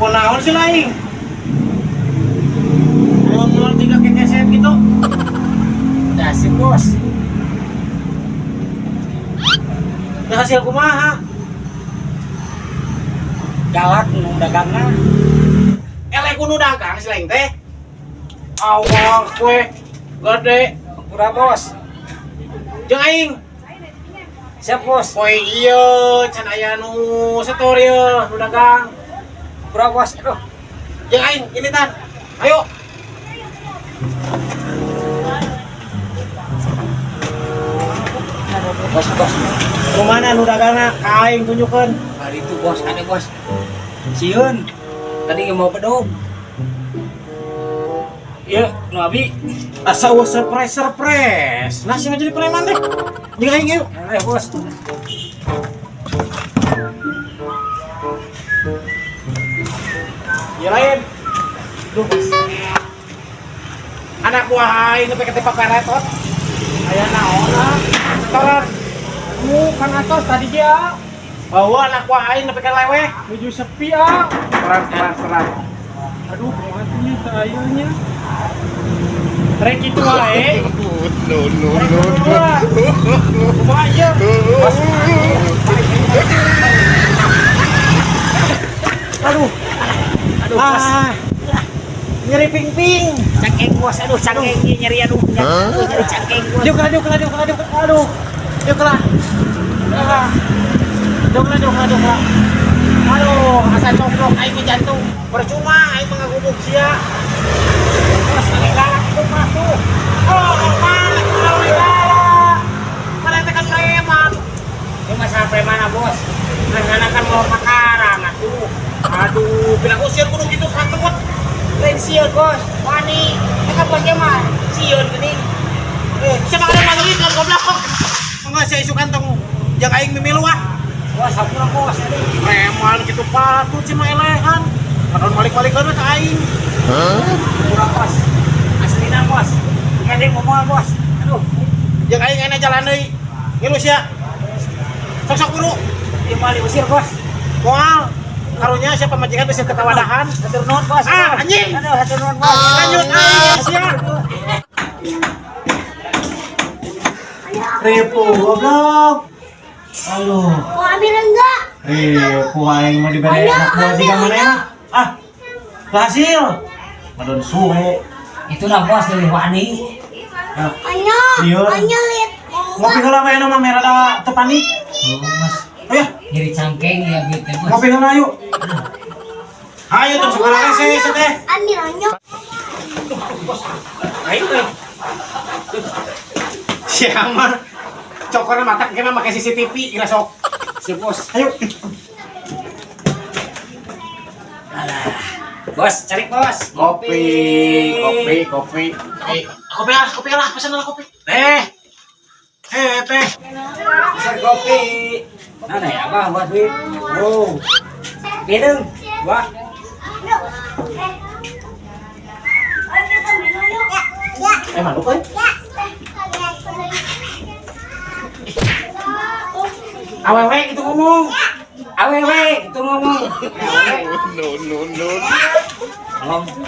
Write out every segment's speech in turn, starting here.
Kunaon sih lain? Ngomong tiga kekeset gitu. Udah sih bos. Ya hasil kumaha? Galak nu dagangna. Eleh kudu dagang si lain teh. Awak kue gede. Pura bos. Jeung aing. Siap bos. Poe ieu can aya nu setor ieu nu dagang. Pura bos. Aduh. Jeung aing ini tan. Ayo. Bos bos. Kumana nu dagangna ka aing tunjukkeun. Hari itu bos ada bos. Sieun. Tadi mau bedog. Iya, nu abi. Asa eueuh surprise surprise. Nah sih jadi preman teh. Jeung aing yuk. Eh bos. Ya lain. Duh. Anak buah aing teh ketipa peretot. Aya naon ah? Setoran. Kan atos tadi dia Bawa anak buah aing nepi ka leweh. menuju sepi ah. Seran seran seran. Aduh, kumaha tuh nya teu aya nya. Rek kitu wae. No, no, no, no. Kumaha ieu? Bos. Aduh. Aduh bos. Ah. Nyeri ping-ping. Cangkeng bos. Aduh cangkeng ieu nyeri aduh. Aduh, nyeri cangkeng bos. Yuk lah, yuk lah, yuk lah, yuk lah. Aduh. Yuk lah. Ah. Yuk lah, yuk lah, yuk lah. Aduh, asa coplok aing ke jantung. Percuma aing mengagumuk sia. Bos lagi galak itu mah tuh. Oh, mana kalau galak. Mana teh kan preman. Ini masalah preman ah, bos. Rencana kan mau pakarang atuh. Aduh, bilang usir kudu gitu katut. Lain sieun bos. Wani. Eta bosnya mah sieun geuning. Eh, siapa ada masukin kan goblok. Enggak sia isu kantong. Jang aing mimilu ah. Bos, hampura bos. Aduh. Preman gitu patut sih mah elehan. Padahal balik-balik ka aing. Hampura bos. Aslina bos. Gede ngomong bos. Aduh. Jeung aing enak jalan deui. Ngilu sia. Sok-sok buru. Ieu mah diusir bos. Moal. Karunya siapa majikan bisa ketawadahan. Hatur nuhun bos. Ah, anjing. Aduh, hatur nuhun bos. Lanjut aing sia. Ripu goblok. Aduh. Mau ambil enggak? Ripu aing mah dibere Ayo, anak buah ambil, jiga ayo. manehna. Ah. Hasil. Madon suwe. Itu lah bos dari wani. Ayo, Iya. ayo lihat. Mau Ngopi enggak? heula we mah merah da teu panik. Oh, bos. Ayo, Nyeri cangkeng ya gitu bos. ngopi heula yuk. Ayo tuh sekarang sih teh. Ambil ayo. Ayo teh. Siapa? Cokorna mata kena pakai CCTV kira sok. Si bos. Ayo. Bos, cari bos. Kopi, kopi, kopi. Eh, kopi lah, kopi lah, pesan lah kopi. Teh. Eh, teh. Pesan kopi. Mana ya abah buat duit? Oh. Pideung. Wah, Ayo kita main ayo. Ya, Eh, malu euy. ya. Awewe gitu ngomong. Awewe itu ngomong. No, no, no. Ngomong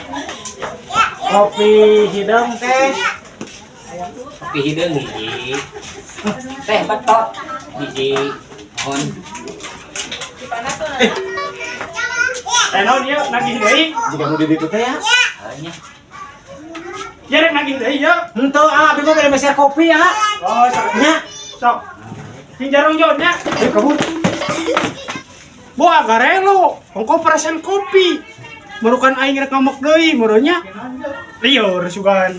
Kopi hidung teh. kopi hideung hiji. Teh betot hiji. Mohon. Eh naon ieu nagih deui? Jika nu di ditu teh ya. Hanya. Ya rek nagih deui ieu. Henteu ah, abi mah bade meser kopi ya. Oh, sok. Nya. Sok. Sing jarong jon nya. Eh, kabur. Boa garelo, ongko perasaan kopi. Merukan aing rek ngamuk deui meureun nya. Lieur sugan.